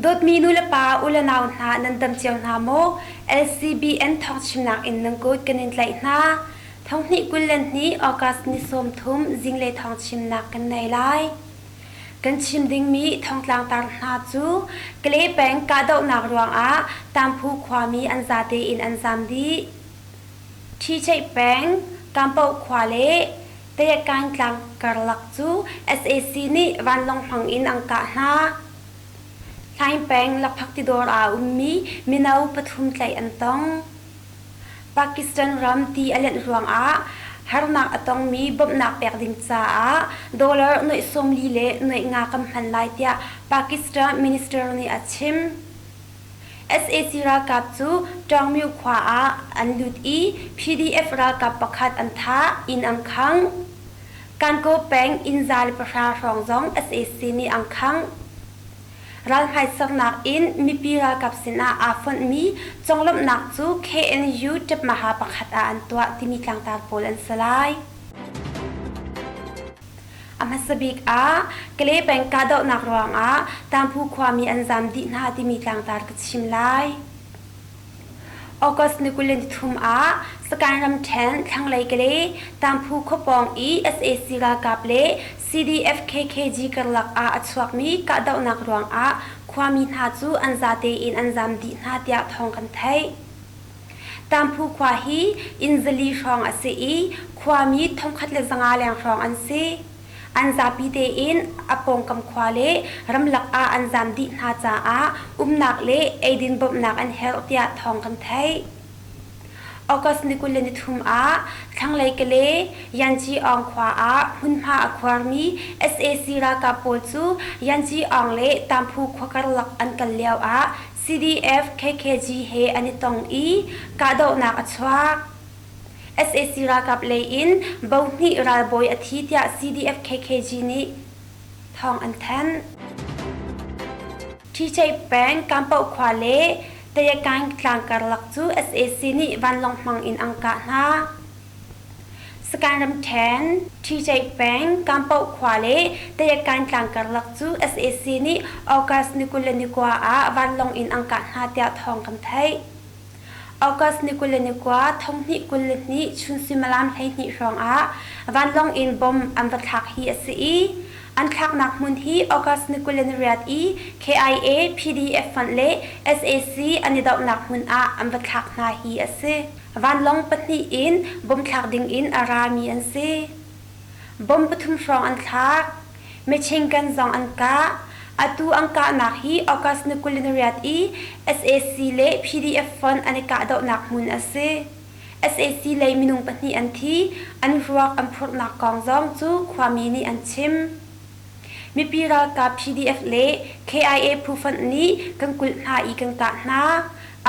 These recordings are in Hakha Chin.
Dawtmi nulepa u le nau hna nan dam cio hna maw? LCBN thawngchimnak in nan kut kan in tlaih hna. Thonghnih 22 August ni 30 zinglei thawngchimnak kan nei lai. Kan chim dingmi thongtlang tar hna cu Kale peng kahdohnak ruangah Tamphu khuami an zate in an zam dih. Ṭhicheih peng, Kampoh khua le Tayakaing tlang karlak cu sac nih vanlawng hmang in an kah hna. Hlaing peng Lakphak tidawr ah a ummi mino pathum tlaih an tong. Pakistan ram ti a lenh ruangah harnak a tongmi bawmhnak pek ding caah dollar nuaih 40 le nuaih nga kan hman lai tiah Pakistan minister nih a chim. Sac ralkap cu Ṭawngmyo khua ah an lut i PDF ralkap pakhat an thah, inn an khangh. Kankaw peng inn 110 hrawng zong sac nih an khangh. Ral hmaisaknak in mipi ralkap sinah aa fonhmi conglawmhnak cu KNU ṭepmaha pakhat ah an tuah timi tlangtar pawl an si lai. A hmasa bik ah Kale peng kahdohnak ruangah Tamphu khuami an zaam dih hna timi tlangtar ka chim lai. August ni 23 ah Sagaing ramṭhen thlanglei Kale Tamphu khuapawng i sac ralkap le CDF KKG karlak ah a chuakmi kahdohnak ruangah khuami hna cu an zate in an zaam dih hna tiah thawng kan theih. Tamphu khua hi inn zali hrawng a si i khuami 1500 leng hrawng an si. An zapi tein a pawngkam khua le ramlak ah an zaam dih hna caah umnak le eidin bawmhnak an herh tiah thawng kan theih. August ni 23 ah thlanglei Kale Yanci Aung khua ah hmunhma a khuarmi sac ralkap pawl cu Yanci Aung le Tamphu khua karlak an kal lio ah CDF KKG he an i tong i kahdohnak a chuak. Sac ralkap lei in bohnih ralbawi a thi tiah CDF KKG nih thawng an thanh. Ṭhichei peng Kampoh khua le Tayakaing tlang karlak cu sac nih vanlawng hmang in an kah hna. Sagaing ramṭhen, Ṭhicheih peng, Kampoh khua le Tayakaing tlang karlak cu sac nih August ni 29 ah vanlawng in an kah hna tiah thawng kan theih. August ni 29, 2022 chun suimilam 12 hrawng ah vanlawng in bomb an va thlak hi a si i an thlaknak hmun hi August ni 28 i KIA, PDF fonh le sac an i dohnak hmun ah an va thlak hna hi a si. Vanlawng pahnih in bomb thlak ding in a rami an si. Bomb pathum hrawng an thlak. Machine gun zong an kah. Atu an kahnak hi August ni 28 i sac le PDF fonh an i kahdohnak hmun a si. Sac lei minung pahnih an thi, an ruak an phurhnak kong zong cu khuami nih an chim. Mipi ralkap PDF le KIA phu fonh nih kan kulh hna i kan kah hna.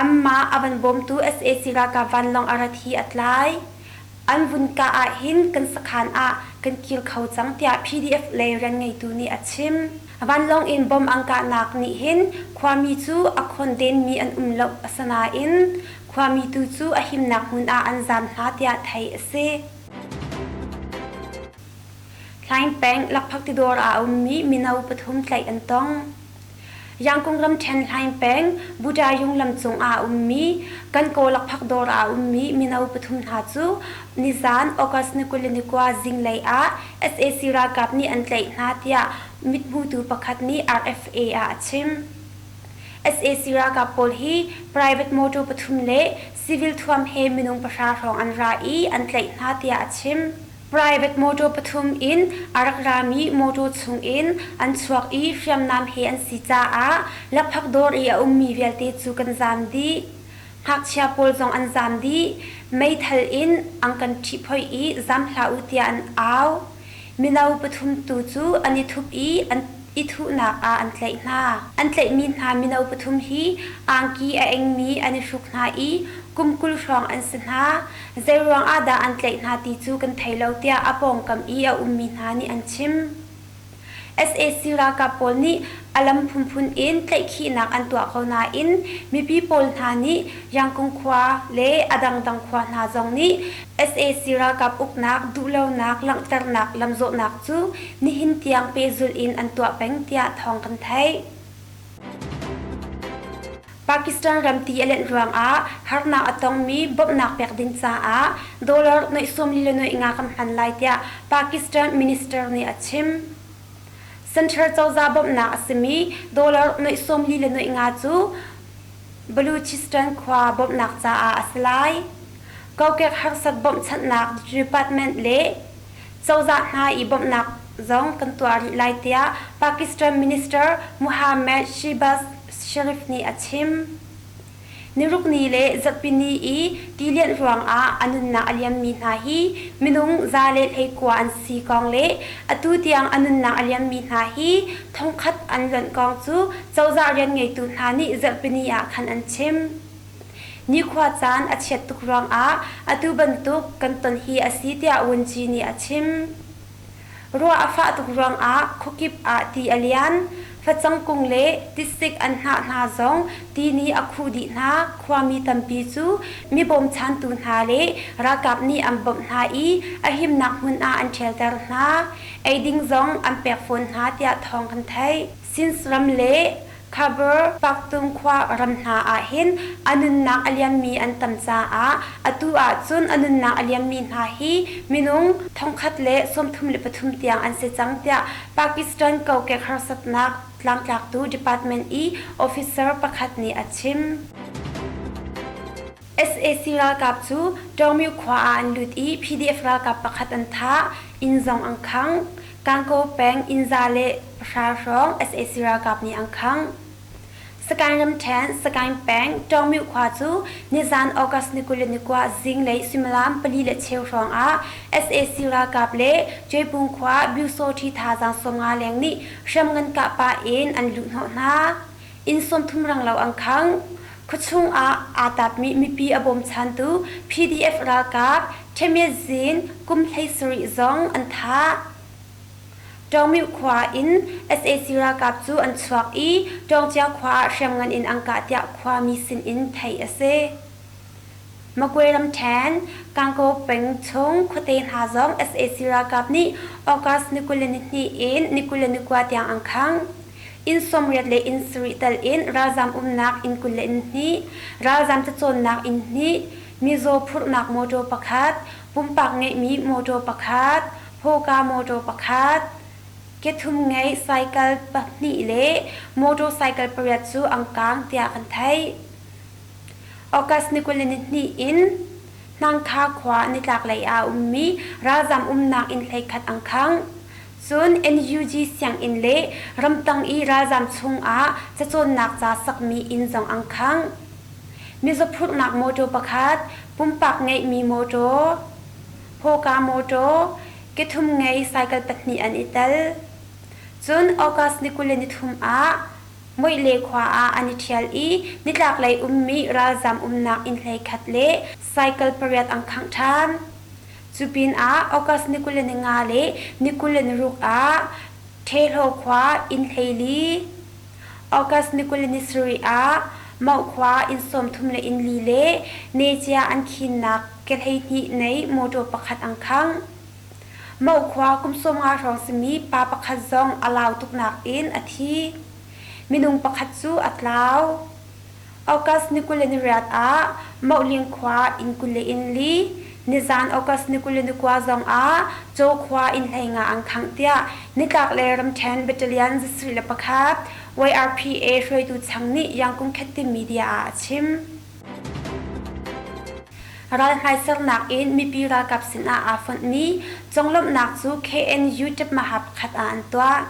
Anmah a van bawmtu sac ralkap vanlawng a rat hi a tlai. An vun kah ahhin kan sakhan ah kan kir kho cang tiah PDF lei rianngeitu nih a chim. Vanlawng in bomb an kahnak nih hin khuami cu a khawndenmi an um lo asinain khuami tu cu a himnak hmun ah an zaam hna tiah theih a si. Hlaing peng Lakphak tidawr ah a ummi mino pathum tlaih an tong. Yangkung ramṭhen Hlaing peng Budayung lam cung ah a ummi Kankaw lakphak dawr ah a ummi mino pathum hna cu nizaan August ni 29 zinglei ah sac ralkap nih an tlaih hna tiah mithmutu pakhat nih RFA ah a chim. Sac ralkap pawl hi private motor pathum le civil thuam he minung pahra hrawng an ra i an tlaih hna tiah a chim. Private motor pathum in a rak rami motor chungin an chuak i hriamnam he an si caah lakphak dawr i a ummi vialte cu kan zaam dih. Ngakchia pawl zong an zaam dih. Meithal in an kan ṭhihphoih i zaam hlah u tiah an au. Mino pathum tu cu an i thup i an i thuhnak ah an tlaih hna. An tlaihmi hna mino pathum hi angki a engmi an i hruk hna i kum 20 hrawng an si hna. Zeiruang ah dah an tlaih hna ti cu kan thei lo tiah a pawngkam i a ummi hna nih an chim. Sac ralkap pawl nih a lam phunphun in tlaihkhihnak an tuah ko nain mipi pawl hna nih Yangkung khua le a dangdang khua hna zong nih sac ralkap uknak duhlonak langhternak lamzawhnak cu nihin tiang pehzulh in an tuah peng tiah thawng kan theih. Pakistan ram ti a lenh ruangah harnak a tongmi bawmhnak pek ding caah dollar nuaih 45 kan hman lai tiah Pakistan minister nih a chim. Central cozah bawmhnak a simi dollar nuaih 45 cu Baluchistan khua bawmhnak caah a si lai. Kokek harsat bawmhchanhnak department le cozah hna i bawmhnak zong kan tuah rih lai tiah Pakistan Minister Muhammad Shehbaz Sharif nih a chim. Nirukni le zarhpini i tilianh ruangah a nunnak a liammi hna hi minung 119 an si kong le atu tiang a nunnak a liammi hna hi thongkhat an lonh kong cu cozah rian ngeitu hna nih zarhpini ah khan an chim. Nikhua caan a chiat tuk ruangah atu bantuk kan ton hi a si tiah Wunci nih a chim. Ruah a fah tuk ruangah khuakip ah ti a lian. Facang kung le tisik an hnah hna zong ti nih a khuh dih hna. Khuami tampi cu mi bawmchantu hna le ralkap nih an bawmh hna i a himnak hmun ah an ṭhialter hna. Eiding zong an pek fawn hna tiah thawng kan theih. Sins ram le Khyber Pakhtunkhwa ram hna ahhin a nunnak a liammi an tam caah atu ahcun a nunnak a liammi hna hi minung 133 tiang an si cang tiah Pakistan kokek harsatnak tlangtlaktu department i officer pakhat nih a chim. Sac ralkap cu Tawngmyu khua ah an lut i PDF ralkap pakhat an thah, inn zong an khangh. Gangaw peng inn 110 hrawng sac ralkap nih an khangh. Sagaing ramṭhen, Sagaing peng, Tawngmyu khua cu nizan August ni 29 zinglei suimilam pali le cheu hrawng ah sac ralkap le Cuaipung khua Byusawṭhi thazaang 50 leng nih hriamngan kah pah in an luhhnawh hna. Inn 30 renglo an khangh. Khuachung ah aa tapmi mipi a bawmchantu PDF ralkap Ṭhemyezin kum 17 zong an thah. Ṭawngmyu khua in sac ralkap cu an chuak i Ṭawngcia khua ah hriamngan in an kah tiah khuami sinin theih a si. Magwe ramṭhen, Gangaw peng chung khuate hna zong sac ralkap nih August ni 22 in ni 29 tiang an khangh. Inn 80 le inn sarih tal in ralzaam umnak inn 22, ralzaam cacawnnak inn hnih, mizaw phurhnak mawṭaw pakhat, pumpak ngeihmi mawṭaw pakhat, hawka mawṭaw pakhat, kethum ngei cycle pahnih le motorcycle pariat cu an kaang tiah kan theih. August ni 22 in Hnangkha khua nitlaklei ah a ummi ralzaam umnak inn 11 an khangh. Cun NUG sianginn le ramtang i ralzaam chungah cacawnnak ca sakmi inn zong an khangh. Mizaw phurhnak mawṭaw pakhat, pumpak ngeihmi mawṭaw, hawka mawṭaw, kethum ngei cycle pahnih an i tel. Cun August ni 23 ah Muihle khua ah an i ṭhial i nitlaklei ummi ralzaam umnak inn 11 le cycle pariat an khangh ṭhan. Cu pinah August ni 25 le ni 26 ah Ṭhehlaw khua inn 14, August ni 27 ah Mauh khua inn 30 le inn li le Necia an khinnak ke 12 nei mawṭaw pakhat an khangh. Mauh khua kum 50 hrawng simi pa pakhat zong a lau tuknak in a thi. Minung pakhat cu a tlau. August ni 28 ah Mauhling khua inn 24, nizan August ni 29 zong ah Caw khua inn 15 an khangh tiah nitlak le ramṭhen battalion 71 YRPA hruaitu chang nih Yangkung Khettin media ah a chim. Ral hmaisernak in mipi ralkap sinah aa fonhmi conglawmhnak cu KNU ṭipmaha pakhat ah an tuah.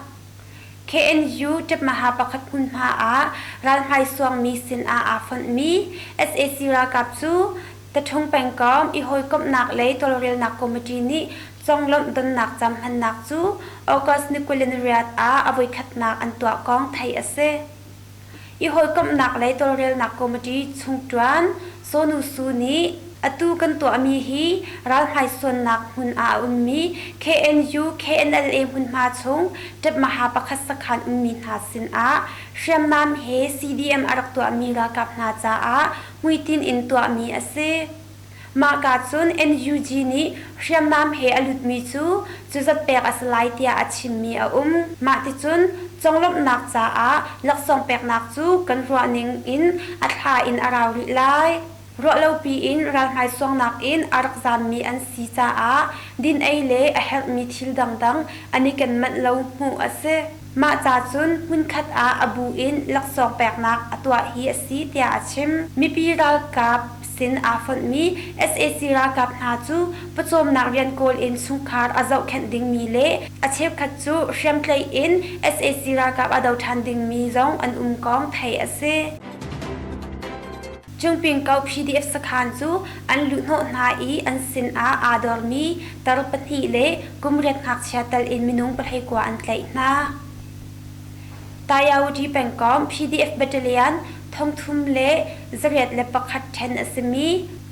KNU ṭipmaha pakhat hmunhma ah ralhmai suangmi sinah aa fonhmi sac ralkap cu Taṭhung pengkomh i hawikomhnak lei tawlrelnak committee nih conglawmh donnak cam hmannak cu August ni 28 ah a voikhatnak an tuah kong theih a si. I hawikomhnak lei tawlrelnak committee chungṭuan Sonu Su nih atu kan tuahmi hi ralhmaisuannak hmun ah a ummi KNU KNLA hmunhma chung ṭepmaha pakhat sakhan ummi hna sinah hriamnam he CDM a rak tuahmi ralkap hna caah hmuitinh in tuahmi a si. Mahka cun NUG nih hriamnam he a lutmi cu cuzat pek a si lai tiah a chimmi a um. Mah ticun Conglawmhnak caah laksawng peknak cu kan ruahning in a thla in a rau rih lai. Ruahlopi in ralhmai suangnak in a rak zaammi an si caah din-ei le a herhmi thil dangdang an i ken manh lo hmuh a si. Mah ca cun hmunkhat ah a bu in laksawng peknak a tuah hi a si tiah a chim. Mipi ralkap sin aa fonhmi sac ralkap hna cu pawcawmnak rian kawl in chungkhar a zohkhenh dingmi le a cheukhat cu hriamtlaih in sac ralkap a do ṭhan dingmi zong an um kong theih a si. Cungping ko PDF sakhan cu an luhhnawh hna i an sinah aa dormi tar pahnih le kum riat ngakchia tal in minung 19 an tlaih hna. Tayawati pengkomh PDF battalion 381 ṭhen a simi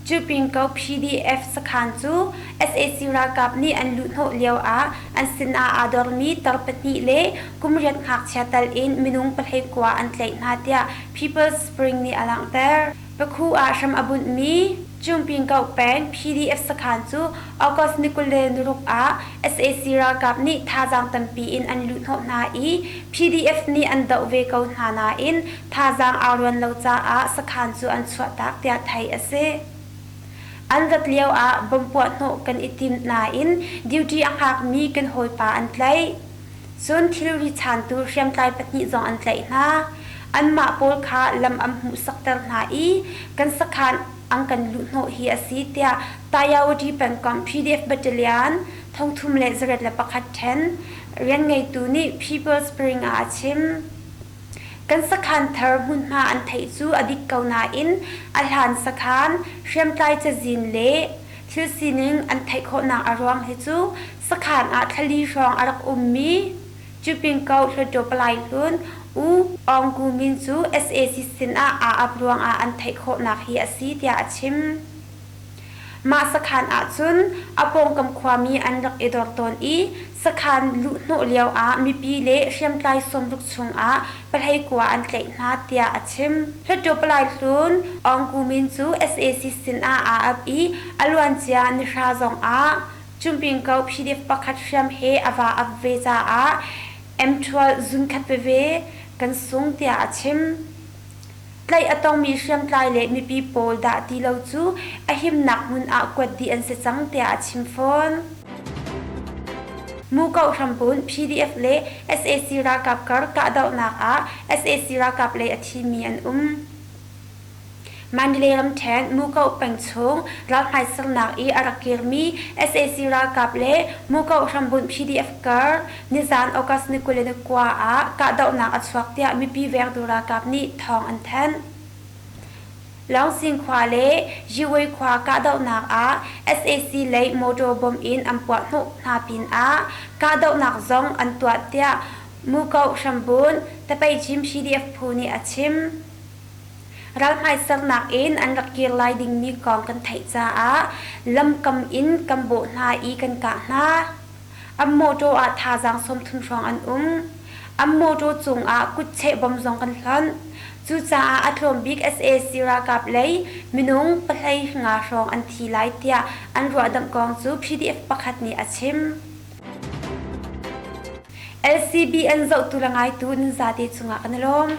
Cupingko PDF sakhan cu sac ralkap nih an luhhnawh lioah an sinah aa dormi tar pahnih le kum riat ngakchia tal in minung 19 an tlaih hna tiah People's Spring nih a langhter. Pakhu ah hram a bunhmi Cungpingko peng PDF sakhan cu August ni 26 ah sac ralkap nih thazaang tampi in an luhhnawh hna i PDF nih an doh ve ko hna nain thazaang aa ruan lo caah sakhan cu an chuahtak tiah theih a si. An rat lioah bomb puahhnawh kan i tim nain duty a hngakmi kan hawipa an tlaih. Cun thilri chaantu hriamtlai pahnih zong an tlaih hna. Anmah pawl kha lam an hmuhsakter hna i kan sakhan an kan luhhnawh hi a si tiah Tayawati pengkomh PDF Battalion 381 ṭhen rianngeitu nih People's Spring ah a chim. Kan sakhan thar hmunhma an theih cu a dik ko nain a hlan sakhan, hriamtlai cazin le thil sining an theih khawhnak a ruang hi cu sakhan ah thlali hrawng a rak ummi Cupingko Hluttaw Palai hlun U Aung Gu Min cu sac sinah aa ap ruangah an theih khawhnak hi a si tiah a chim. Mah sakhan ahcun a pawngkam khuami an rak i dor tawn i sakhan luhhnawh lioah mipi le hriamtlai 60 chungah 19 an tlaih hna tiah a chim. Hluttaw Palai hlun Aung Gu Min cu sac sinah aa ap i a luancia nihra zongah Cumpingko PDF pakhat hriam he a va ap ve caah M12 zunkhat veve kan sung tiah a chim. Tlaih a tongmi hriamtlai le mipi pawl dah ti lo cu a himnak hmun ah kuat dih an si cang tiah a chim fawn. Mukoh hrambunh PDF le sac ralkap kar kahdohnak ah sac ralkap lei a thimi an um. Mandalay ramṭhen Mukoh peng chung ralhmai sernak i a rak kirmi sac ralkap le Mukoh hrambunh PDF kar nizan August ni 29 ah kahdohnak a chuak tiah mipi vengtu ralkap nih thawng an thanh. Lawngsing khua le Yiwei khua kahdohnak ah sac lei motor bomb in an puahhnawh hna pinah kahdohnak zong an tuah tiah Mukoh hrambunh Tapeichin PDF phu nih a chim. Ralhmai sernak in an rak kir lai dingmi kong kan theih caah lamkam in kan bawh hna i kan kah hna. An mawṭaw ah thazaang 30 hrawng an um. An mawṭaw cungah kutcheh bom zong kan hlonh. Cucaah a tlawm bik sac ralkap lei minung 15 hrawng an thi lai tiah an ruahdamh kong cu PDF pakhat nih a chim. LCBN zohtu le ngaitu nan zate cungah kan i lawm.